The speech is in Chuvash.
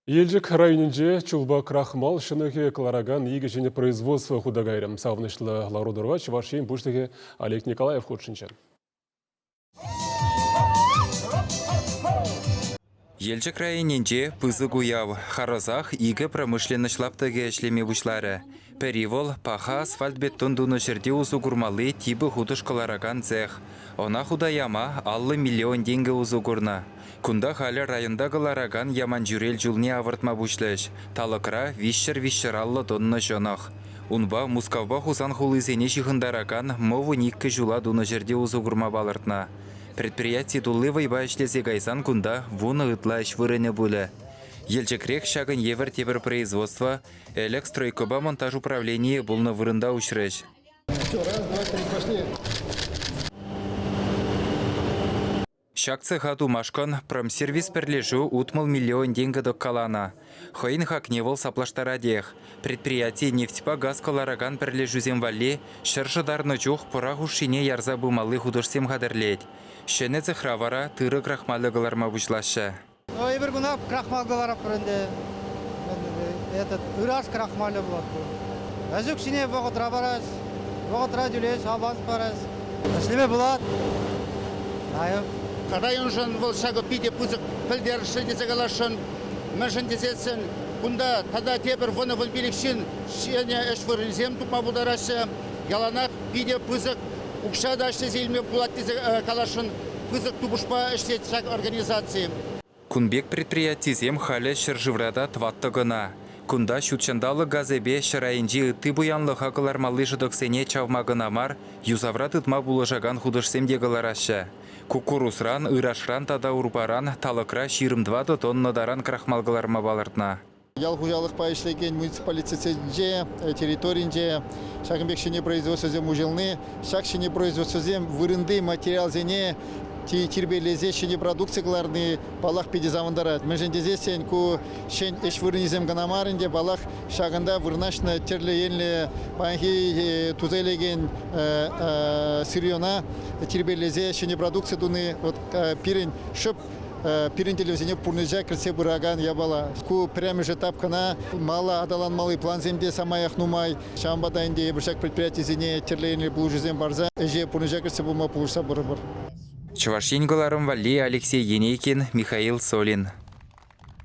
Елчӗк районӗнче чулпа крахмал ҫӑнӑхӗ кӑларакан икӗ ҫӗнӗ производство хута кайрӗ. Савӑнӑҫлӑ лару-тӑрӑва Чӑваш Ен Пуҫлӑхӗ Олег Николаев хутшӑнчӗ. Елчӗк районӗнче пысӑк уяв. Харӑсах икӗ промышленноҫ лаптӑкӗ ӗҫлеме пуҫларӗ. Пӗри вӑл паха асфальт-бетон тунӑ ҫӗрте усӑ курмалли типӗ хутӑш кӑларакан цех. Ӑна хута яма 50 миллион тенкӗ усӑ курнӑ. Кунта халӗ районта кӑларакан Яманчӳрел чулне авӑртма пуҫлӗҫ. Талӑкра виҫҫӗр-виҫҫӗр тонна ҫӑнӑх. Унпа Мускавпа Хусан хулисене ҫыхӑнтаракан МОВ-иккӗ ҫула тунӑ ҫӗрте усӑ курма палӑртнӑ. Предприяти тулли вӑйпа ӗҫлесе кайсан кунта 10 ытла ӗҫ вырӑнӗ пулӗ. Елчӗкрех ҫакӑн евӗр тепӗр производство Ӗлӗк стройкӑпа монтаж управленийӗ пулнӑ вырӑнта уҫрӗҫ. Все, раз, два, три, пошли. Ҫак цеха тумашкӑн Промсервис пӗрлешӳ 60 миллион тенкӗ тӑккаланӑ. Хӑйӗн хакне вӑл саплаштаратех. Предприяти нефтьпа газ кӑларакан пӗрлешӳсем валли ҫӗр шӑтарнӑ чух пӑра хушшине ярса пымалли хутӑшсем хатӗрлет. Ҫӗнӗ цехра вара тырӑ крахмалӗ кӑларма пуҫлаҫҫӗ. Эпир куна крахмал кӑларатпӑр ӗнтӗ. Этот ыраш крахмалӗ пулать ку. Ӗҫ укҫине вӑхӑтра парас, вӑхӑтра тӳлес, аванс парас. Ӗҫлеме пулать. Лайӑх. Районшӑн вӑл ҫакӑ питӗ пысӑк пӗлтерӗшлӗ тесе каласшӑн. Мӗншӗн тесессӗн кунта тата тепӗр вунӑ-вунпилӗк ҫын ҫӗнӗ ӗҫ вырӑнӗсем тупма пултараҫҫӗ. Яланах питӗ пысӑк укҫа та ӗҫлесе илме пулать тесе каласшӑн. Пысӑк тупӑшпа ӗҫлет ҫак организаци. Кун пек предприятисем халӗ ҫӗршывра та тӑваттӑ кӑна. Кунта ҫут ҫанталӑк газӗпе ҫӗр айӗнчи ытти пуянлӑха кӑлармалли шӑтӑксене чавма кӑна мар, юсавра тытма пулӑшакан хутӑшсем те кӑлараҫҫӗ. Куккурусран, ырашран тата урпаран талӑкра 24 тонна таран крахмал кӑларма палӑртнӑ. Ял хуҫалӑхпа ӗҫлекен муниципалитетсенче, территоринче ҫакӑн пек ҫӗнӗ производствӑсем уҫӑлни, ҫак ҫӗнӗ производствӑсем вырӑнти материалсене тирпейлесе ҫӗнӗ продукци кӑларни, паллах, питӗ савӑнтарать. Мӗншӗн тесессӗн ку ҫӗн ӗҫ вырӑнӗсем кӑна мар ӗнтӗ, паллах, ҫакӑнта вырнаҫнӑ тӗрлӗ енлӗ паянхи туса илекен сырьена тирпейлесе ҫӗнӗ продукци туни вот пирӗн шӑп пирӗн тӗллевсене пурнӑҫа кӗртсе пыракан япала. Ку пӗрремӗш этап кӑна. Мала аталанмалли плансем те самаях нумай. Ҫавӑнпа та ӗнтӗ эпир ҫак предприятисене тӗрлӗ енлӗ пулӑшусем парса ӗҫе пурнӑҫа кӗртсе пыма пулӑшса пырӑпӑр. Чӑваш Ен кӑларӑм валли Алексей Енейкин, Михаил Солин.